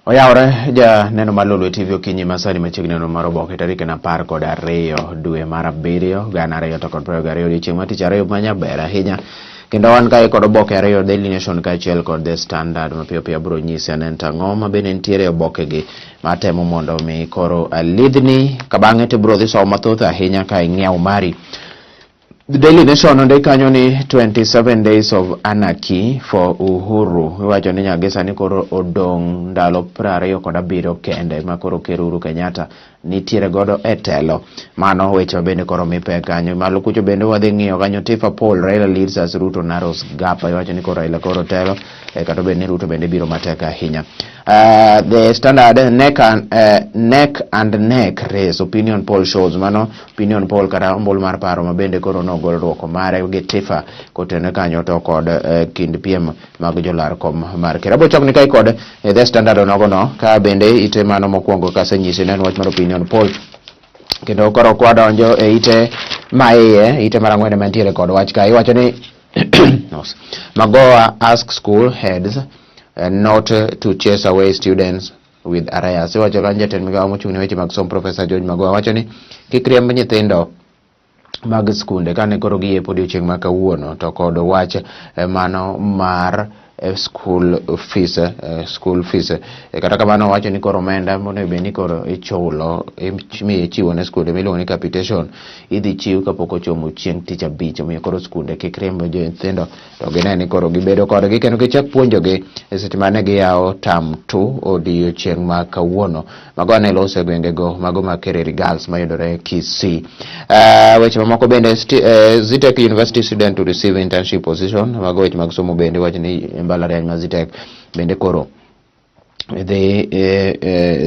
Oyawore ja neno mar Lolwe TV okinyi masani machiegni neno mar oboke tarik en 12 dwe mar 7 2022, odiochieng' mar tich ariyo manyaber ahinya. Kendo wan kae kod oboke ariyo, Daily Nation kaachiel kod The Standard. Mapiyo piyo abiro nyisi ane to ang'o ma bende nitiere e obokegi matemo mondo mi koro alidhni ka bang'e to ibiro dhi somo mathoth ahinya ka ing'iewo mari. The Daily Nation ondik kanyo ni 27 days of anarchy for Uhuru. Iwacho ni nyaka sani koro odong' ndalo 27 kende ma koro Ker Uhuru Kenyatta nitiere godo e telo. Mano weche ma bende koro mi pek kanyo. Malo kucho bende wadhi ng'iyo kanyo Tifa poll, Raila leads as Ruto narrows gap. Iwacho ni koro Raila koro telo kata obedo ni Ruto bende biro matek ahinya. The Standard, neck and neck race opinion poll shows. Mano opinion poll kata ombulu mar paro ma bende koro nogol duoko mare gi Tifa kotenore kanyo to kod kind piem mag jolar kom mar ker. Abiro chakni kae kod The Standard onogono ka bende ite mano mokwongo kasenyisi ne en wach mar opinion poll kendo koro kwadonjo e ite ma iye, ite mar ang'wen mantiere kod wach ka iwacho ni Magoha ask school heads not to chase away students with arrears. Iwacho kanyo jatend migawo mochung' ne weche mag somo, Professor George Magoha, wacho ni kik riemb nyithindo mag skunde kane koro giyepo odiochieng' ma kawuono to kod wach mano mar school fees, school fees. Kata kamano owacho ni koro omenda monego bed ni koro ichulo imiyo ichiwo ne skunde miluongo ni capitation idhi chiw kapok ochomo chieng' tich abich. Omiyo koro skunde kik riemb nyithindo to gine ni koro gibedo kodgi kendo gichak puonjogi e seche mane giyawo term 2 odiochieng' ma kawuono. Mago ne loso e gwengego mago mag Kereri Girls mayudore Kisii. Weche mamoko bende, Zetech University student to receive internship position. Mago weche mag somo bende wacho ni mbalariany ma Zetech bende koro dhi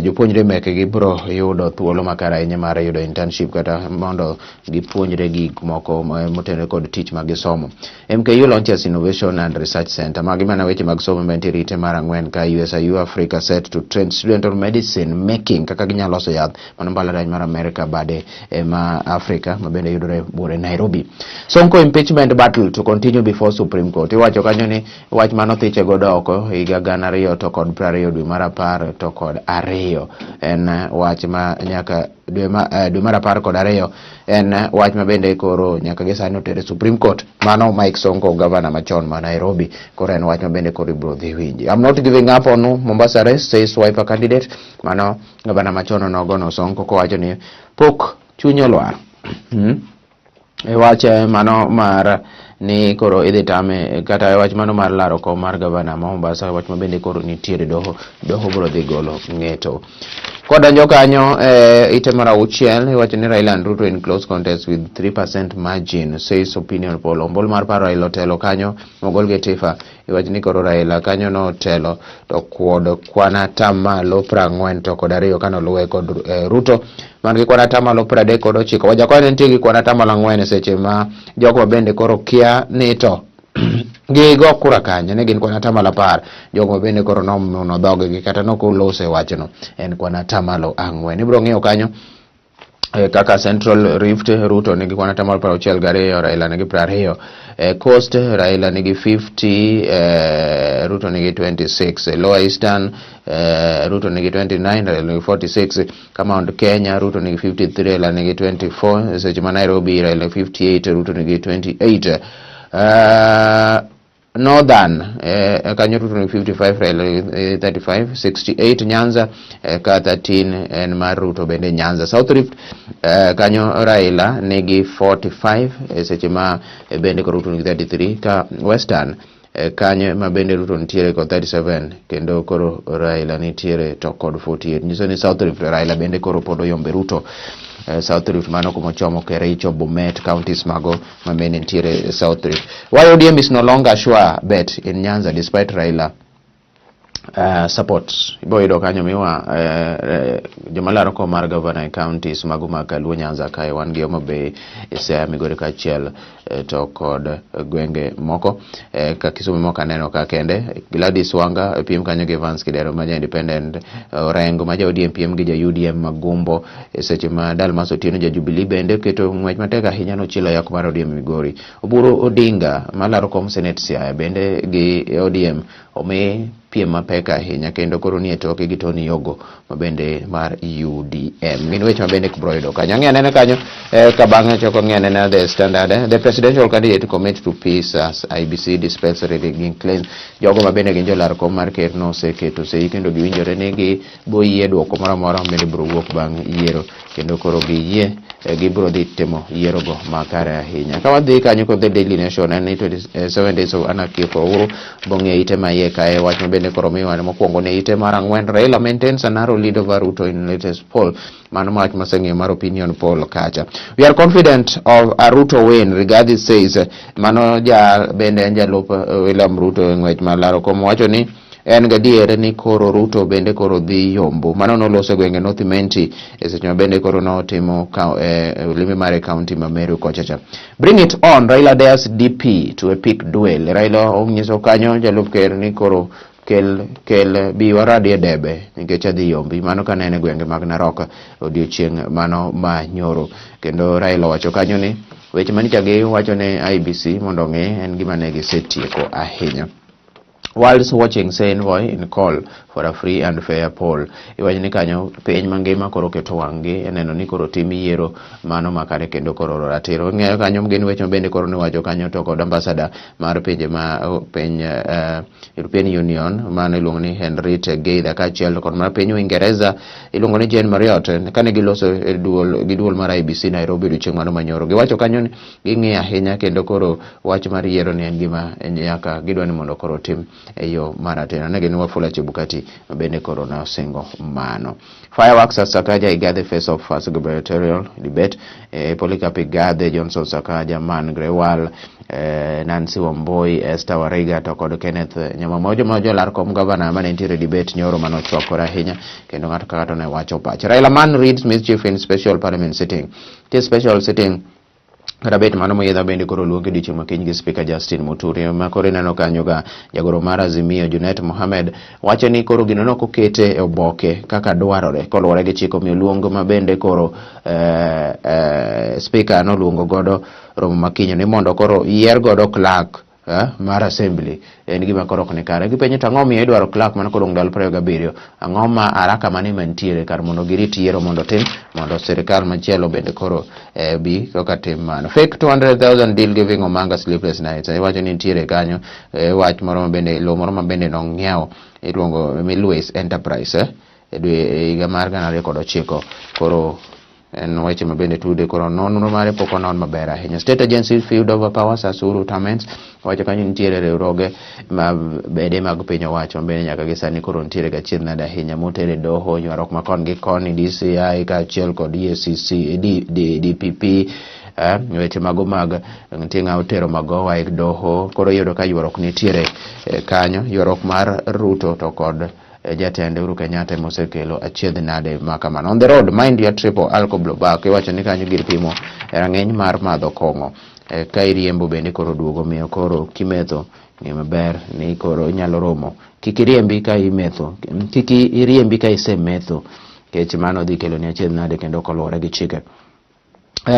jopuonjre mekgi biro yudo thuolo makare ahinya mar yudo internship kata mondo gipuonjre gik moko motenore kod tich ma gisomo. MKU launches Innovation and Research Center. Magi mana weche mag somo mantiere ite mar ang'wen ka USIU Africa set to train student on medicine making, kaka ginyalo loso yath. Mano mbalariany mar Amerika bade ma Africa ma bende yudore buore Nairobi. Sonko impeachment battle to continue before Supreme Court. Iwacho kanyo ni wach mano thiche godo oko higa 2020 dwe mar 12 en wach ma nyaka dwe mar 12 en wach ma bende koro nyaka gi sani otere Supreme Court. Mano Mike Sonko, governor machon ma Nairobi, koro en wach ma bende koro ibiro dhi winji. "I'm not giving up on Mombasa race," says Wiper candidate. Mano gavana machon onogono Sonko kowacho ni pok chunye olwar. E wach mano mar ni koro idhi tame kata e wach mano mar laro kom mar gavana ma Mombasa, wach ma bende koro nitiere doho, doho biro dhi golo ng'eto. Kodonjo kanyo e ite mar auchiel, iwacho ni Raila and Ruto in close contest with 3% margin, says opinion poll. Ombulu mar paro Raila otelo kanyo mogol gi Tifa. Iwacho ni koro Raila kanyo notelo to kod kwan atamalo 42 kanoluwe kod Ruto man gi kwan atamalo 39. Wajakoya ne nitie gi kwan atamalo 4 seche ma jogo bende koro kia ni to gigo kura kanye ne gin kwan atamalo 10. Jogo ma bende koro nomuno dhoggi kata nokolose wachno en kwan atamalo 4. Ibiro ng'iyo kanyo kaka Central Rift, Ruto nigi kwan atamalo 62, Raila nigi 20. Coast, Raila nigi 50, Ruto nigi 26. Lower Eastern, Ruto nigi 29, Raila nigi 46. Ka Mount Kenya, Ruto nigi 53, Raila nigi 24. Seche ma Nairobi, Raila 58, Ruto nigi 28. Northern, kanyo Ruto nigi 55, Raila 35, 68 Nyanza, ka 13 en mar Ruto bende Nyanza. South Rift, kanyo Raila nigi 45, seche ma bende koro Ruto nigi 33. Ka Western, kanyo ma bende Ruto nitiere kod 37 kendo koro Raila nitiere to kod 48. Nyiso ni South Rift Raila bende koro pod oyombe Ruto. South Rift mano kumochomo Kericho, Bomet counties mago ma bende nitiere South Rift. Why ODM is no longer sure bet in Nyanza despite Raila support. Ibo yudo kanyo miwa joma laro kom mar governor e counties mago mag Luo Nyanza kae wan gi Homa Bay, Siaya, Migori kaachiel to kod gwenge moko ka Kisumu moko aneno ka kende. Gladys Wanga piem kanyo gi Evans Kidero ma ja independent, Orengo ma ja ODM piem gi ja UDM Magumbo, seche ma Dalmas Otieno ja Jubilee bende keto ng'wech matek ahinya nochielo yak mar ODM Migori. Oburu Odinga malaro kom Senate Siaya bende gi ODM omi piem mapek ahinya kendo koro nie toke gi Tony Yogo ma bende mar UDM. Gin weche ma bende kubro yudo kanyo. Ang'e anena kanyo ka bang'e choko ng'e anena The Standard. The presidential candidate commit to peace as IEBC dispels rigging claims. Jogo ma bende gin jolar kom mar ker noseketo sei kendo giwinjore ni gibo yie duoko moro amora ma bende biro wuok bang' yiero kendo koro giyie gibiro dhi timo yierogo makare ahinya. Ka wadhi kanyo kod The Daily Nation en ni 27 days of anarchy for Uhuru bong'e ite ma iye kae wach ma bende koro miwa mokwongo ne ite mar ang'wen Raila maintains a narrow lead over Ruto in latest poll. Mano wach maseng'iyo mar opinion poll kacha. We are confident of a Ruto win, Rigathi says. Mano ja bende en jalup William Ruto e ng'wech mar laro kom wacho ni en gadier ni koro Ruto bende koro dhi yombo. Mano noloso e gwenge North Imenti e seche ma bende koro notimo limbe mare e county ma Meru kocha cha. Bring it on, Raila dares DP to epic duel. Raila onyiso kanyo jalup ker ni koro kel kel bi waradi e debe nikech adhi yombi. Mano ka nene gwenge mag Narok odiochieng' mano ma nyoro. Kendo Raila owacho kanyo ni weche manyicha giwacho ne IEBC mondo ong'i en gima ne gisetieko ahinya. World's watching say envoy in call for a free and fair poll. Iwacho ni kanyo piny mangima koro keto wang'gi e neno ni koro tim yiero mano makare kendo koro ratiro. Ng'eyo kanyo gin weche mabende koro niwacho kanyo to kod ambassador mar pinje ma piny European Union mano iluongo ni Henriette Geiger kaachiel kod mar piny Uingereza iluongo ni Jane Marriott kane giloso e duol gi duol mar IEBC Nairobi odiochieng' mano manyoro. Giwacho kanyo ni ging'iyo ahinya kendo koro wach mar yiero ni en gima nyaka gidwa ni mondo koro tim e yo maratiro. Ne gin Wafula Chebukati ma bende koro ne osingo mano. Fireworks at Sakaja Igathe face off first gubernatorial debate. Polycarp Igathe, Johnson Sakaja, Man Grewal, Nancy Wamboi, Esther Wariga to kod Kenneth Nyamamo joma jolar kom gavana mane nitiere debate nyoro mane ochwakore ahinya kendo ng'ato ka ng'ato ne wacho pache. Raila man reads mischief in special parliament sitting. Nitie special sitting kata bet mano moyiedha bende koro luongi odiochieng' ma kiny gi Spika Justin Muturi ma koro ineno kanyo ga jagoro mar Azimio Junet Mohamed wacho ni koro gino nok okete e oboke kaka dwarore koluwore gi chik omiyo luong ma bende koro Spika noluongo godo romo ma kiny ni mondo koro yier godo clerk mar assembly en gima koro ok ni kare. Gipenjo to ang'o miyo idwaro clerk mana kodong' ndalo 27? Ang'o ma haraka mane mantiere kar mondo girit yiero mondo otim mondo sirikal machielo bende koro bi koka tim mano. Fake 200,000 deal giving Omanga sleepless nights. Iwacho ni nitiere kanyo wach moro ma bende lowo moro ma bende nong'iew iluongo Milways Enterprise e dwe e higa mar 2009 koro en weche ma bende tude koro nonro mare pok onon maber ahinya. State agencies feud over powers as Uhuru torments. Wacho kanyo nitiere riwruoge ma bede mag piny owacho ma bende nyaka gi sani koro nitiere ga achiedh nade ahinya motere doho ywaruok ma kon gi koni DCI kaachiel kod EACC DPP weche mago mag nitie ng'a otero magowa e doho koro iyudo ka ywaruok nitiere kanyo ywaruok mar Ruto to kod jatend Uhuru Kenyatta ema osekelo achiedh nade ma kamano. On the road, mind your triple alcohol blowback. Iwacho ni kanyo gir pimo rang'iny mar madho kong'o. Ka iriembo bende koro duogo miyo koro kimetho ng'e maber ni koro inyalo romo. Kik iriembi ka imetho. Kik iriembi ka isemetho. Nikech mano dhi kelo ni achiedh nade kendo koluwore gi chike.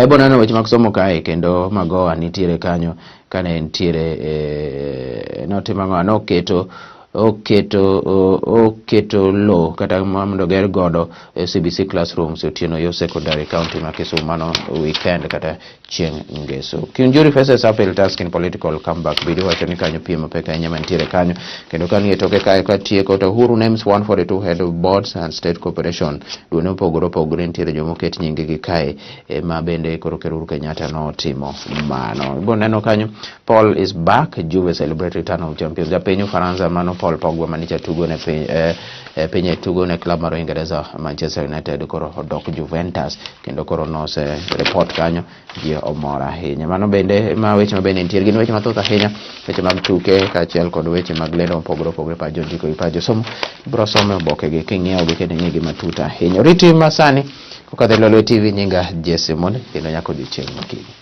Ibo neno weche mag somo kae kendo Magoha nitiere kanyo kane nitiere notimo ang'o noketo oketo oketo lo kata mondo oger godo CBC classrooms Otieno Yo Secondary County ma Kisumu mano weekend kata chieng' ngeso. Kiunjuri faces uphill task in political comeback bid iwacho ni kanyo piem mapek ahinya mantiere kanyo kendo ka nie toke kae katieko to Uhuru names 142 head of boards and state corporation duone mopogore opogore nitiere joma oket nying gi kae ma bende koro Ker Uhuru Kenyatta notimo mano. Ibo neno kanyo Paul is back Juve celebrate return of champions. Japiny Ufaransa mano Paul Pogba manicha tugo ne piny piny tugo ne club mar Uingereza Manchester United koro odok Juventus kendo koro nose report kanyo ji omor ahinya. Mano bende ma weche ma bende nitie gin weche mathoth ahinya weche mag tuke kaachiel kod weche mag lendo mopogore opogore pa jondiko gi pa josomo ibiro some oboke gi king'iewo gi kendo ing'e gi matut ahinya. Oriti masani kokadho e Lolwe TV nyinga Jesse Monde kendo nyaka odiochieng' makiny.